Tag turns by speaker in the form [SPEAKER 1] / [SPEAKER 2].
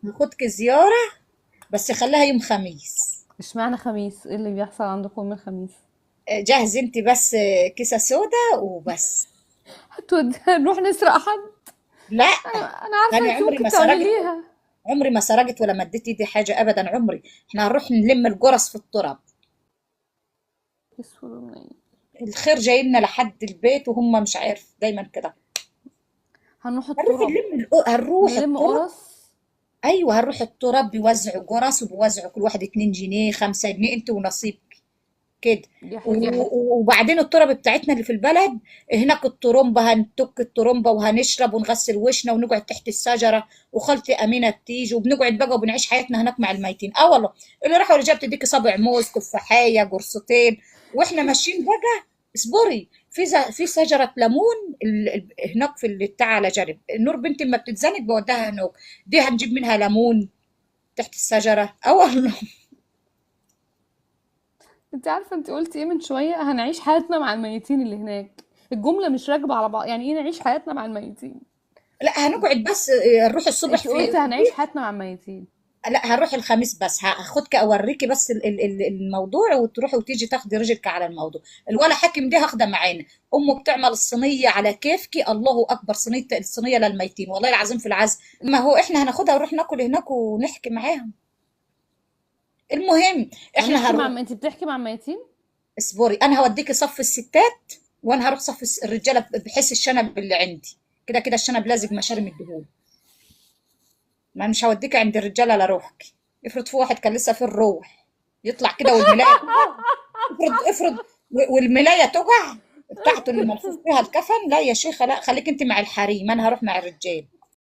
[SPEAKER 1] هاخدك زيارة، بس خليها يوم خميس.
[SPEAKER 2] اشمعنى خميس؟ ايه اللي بيحصل عندكم يوم الخميس؟
[SPEAKER 1] جهز انت بس كيسة سودا وبس.
[SPEAKER 2] هتود نروح نسرق حد؟
[SPEAKER 1] لا،
[SPEAKER 2] انا عارفه
[SPEAKER 1] انا
[SPEAKER 2] انت
[SPEAKER 1] عمري
[SPEAKER 2] ممكن
[SPEAKER 1] ما سرقت،
[SPEAKER 2] تعمليها.
[SPEAKER 1] عمري ما سرقت ولا مديت ايدي حاجة ابدا، عمري. احنا هنروح نلم الجرس في التراب.
[SPEAKER 2] اسود ومنيل.
[SPEAKER 1] الخير جاي لنا لحد البيت وهم مش عارف دايما كده.
[SPEAKER 2] هنروح
[SPEAKER 1] هنروح
[SPEAKER 2] التراب؟
[SPEAKER 1] نلم هنروح
[SPEAKER 2] نلم
[SPEAKER 1] التراب.
[SPEAKER 2] قرص؟
[SPEAKER 1] ايوه، هنروح التراب، بيوزعوا جرس وبيوزعوا كل واحد 2 جنيه، 5 جنيه، انت ونصيب كده.
[SPEAKER 2] يا حلو.
[SPEAKER 1] وبعدين التراب بتاعتنا اللي في البلد، هناك الترمبة، هنتك الترمبة وهنشرب ونغسل وشنا ونقعد تحت الشجرة، وخالتي أمينة بتيجي وبنقعد بقى وبنعيش حياتنا هناك مع الميتين. اه والله، اللي راحوا اللي جابت تديكي صابع موز، تفاحية، قرصتين، واحنا ماشيين بقى. اصبري، في في شجرة ليمون هناك في اللي بتاع على جنب النور، بنتي ما بتتزنق بوديها هناك، دي هنجيب منها ليمون تحت الشجرة. اه والله.
[SPEAKER 2] انت عارفه انت قلتي ايه من شويه؟ هنعيش حياتنا مع الميتين اللي هناك. الجملة مش راكبه على بعض، يعني ايه نعيش حياتنا مع الميتين؟
[SPEAKER 1] لا هنقعد بس، نروح الصبح
[SPEAKER 2] انت
[SPEAKER 1] في
[SPEAKER 2] قلتي
[SPEAKER 1] في
[SPEAKER 2] هنعيش
[SPEAKER 1] البيت.
[SPEAKER 2] حياتنا مع الميتين.
[SPEAKER 1] لا هنروح الخميس بس، هاخدك اوريكي بس الموضوع، وتروحي وتيجي تاخدي رجلك على الموضوع. الولا حاكم دي هاخده معانا، امه بتعمل الصينية على كيفك، الله اكبر، صينيه، الصينية للميتين والله العظيم في العز. ما هو احنا هناخدها ونروح ناكل هناك ونحكي معاهم. المهم، احنا
[SPEAKER 2] هنحكي
[SPEAKER 1] هنروح.
[SPEAKER 2] مع، انت بتحكي مع الميتين؟
[SPEAKER 1] اصبري، انا هوديكي صف الستات وانا هروح صف الرجاله، بحس الشنب اللي عندي كده كده، الشنب لازق مشارم الدهون. ما مش هوديك عند الرجالة لروحك، افرض في واحد كان لسه في الروح يطلع كده والملايه تقع. افرض افرض، والملايه تقع بتاعته اللي ملفوف فيها الكفن. لا يا شيخه لا، خليك انت مع الحريم، انا هروح مع الرجال.